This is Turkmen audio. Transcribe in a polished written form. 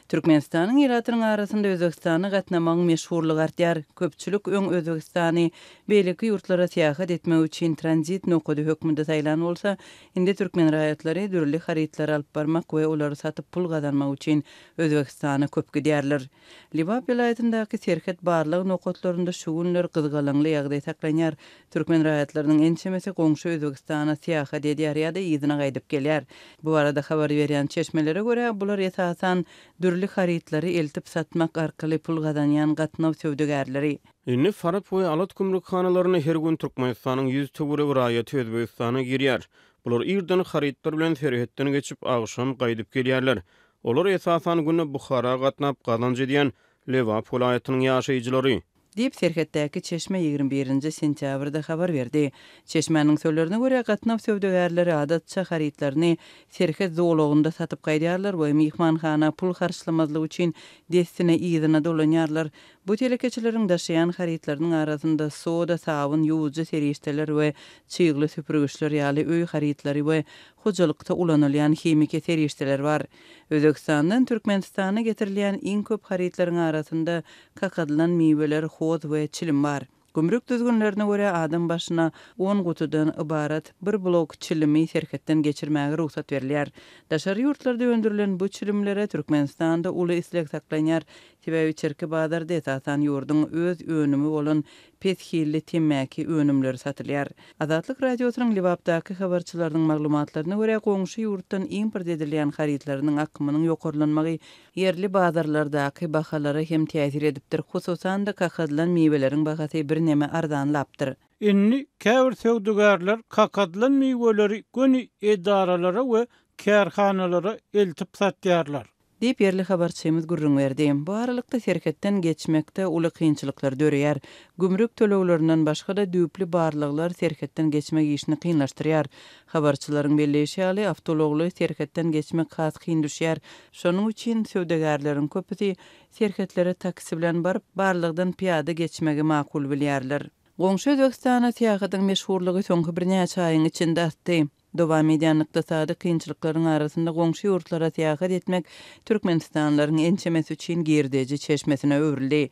Türkmenistanyň ilatynyň arasynda Özbegistana gatnamagyň meşhurlygy artýar. Köpçülik öň Özbegistany beýleki ýurtlara syýahat etmek üçin tranzit nokady hökmünde saýlan bolsa, indi türkmen raýatlary dürli harytlary alyp barmak we olary satyp pul gazanmak üçin Özbegistana köp gidýärler. Lebap welaýatyndaky serhet barlag nokatlarynda şu günler gyzgalaňly ýagdaý saklanýar. Türkmen raýatlarynyň ençemesi goňşy Özbegistana syýahat edýär ýa-da yzyna gaýdyp gelýär. Bu barada habar berýän çeşmelere görä, bular esasan dürli harytlary eltip satmak arkaly pul gazanýan gatnaw söwdagärleri. Indi Farap we Alat gümrükhanalaryna her gün Türkmenistanyň 100 töweregi raýaty Özbegistana girýär. Bular irden harytlar bilen serhetden geçip, agşam gaýdyp gelýärler. Olar esasan günde Buhara gatnap gazanç edýän Lebap welaýatynyň ýaşaýjylary. Diýip, serhetdäki çeşme 21 nji sentýabrda habar berdi. Çeşmäniň sözlerine görä, gatnaw söwdagärleri adatça harytlaryny serhet zolagynda satyp gaýdýarlar we myhmanhana pul harçlamazlyk üçin dessine yzyna dolanýarlar. Bu telekeçileriň daşaýan harytlarynyň arasynda soda, sabyn, ýuwujy serişdeler we çygly süpürgiçler ýaly öý harytlary we hojalykda ulanylýan himiki serişdeler bar. Özbegistandan Türkmenistana getirilýän iň köp harytlaryň arasynda kakadylan miweler, hoz we çilim bar. Gümrük düzgünlerine görä, adam başyna on gutudan ybarat bir blok çilimi serhetden geçirmäge rugsat berilýär. Daşary ýurtlarda öndürilen bu çilimlere Türkmenistanda uly isleg saklanýar, sebäbi içerki bazarda esasan ýurduň öz önümi bolan pes hilli temmäki önümleri satylýar. Azatlyk Radiosynyň Lebapdaky habarçylarynyň maglumatlaryna görä, goňşy ýurtdan import edilýän harytlarynyň akymynyň ýokarlanmagy ýerli bazarlardaky bahalara hem täsir edipdir, hususan-da, kakadylan miweleriň bahasy birneme arzanlapdyr. Indi käbir söwdagärler kakadylan miweleri göni edaralara we kärhanalara eltip satýarlar. Diýip, ýerli habarçymyz gürrüň berdi. Bu aralykda, serhetden geçmekde uly kynçylyklar döreýär. Gümrük töleglerinden başga-da, düýpli barlaglar serhetden geçmek işini kynlaşdyrýar. Habarçylaryň belleýşi ýaly, awtoulagly serhetden geçmek has kyn düşýär. Şonuň üçin söwdagärleriň köpüsi serhetlere taksi bilen baryp, barlagdan pyýada geçmegi makul bilýärler. Goňşy Özbegistana syýahatyň meşhurlygy soňky birnäçe aýyň içinde artdy. Dowam edýän ykdysady kynçylyklaryň arasynda goňşy ýurtlara syýahat etmek türkmenistanlylaryň ençemesi üçin girdeji çeşmesine öwrüldi.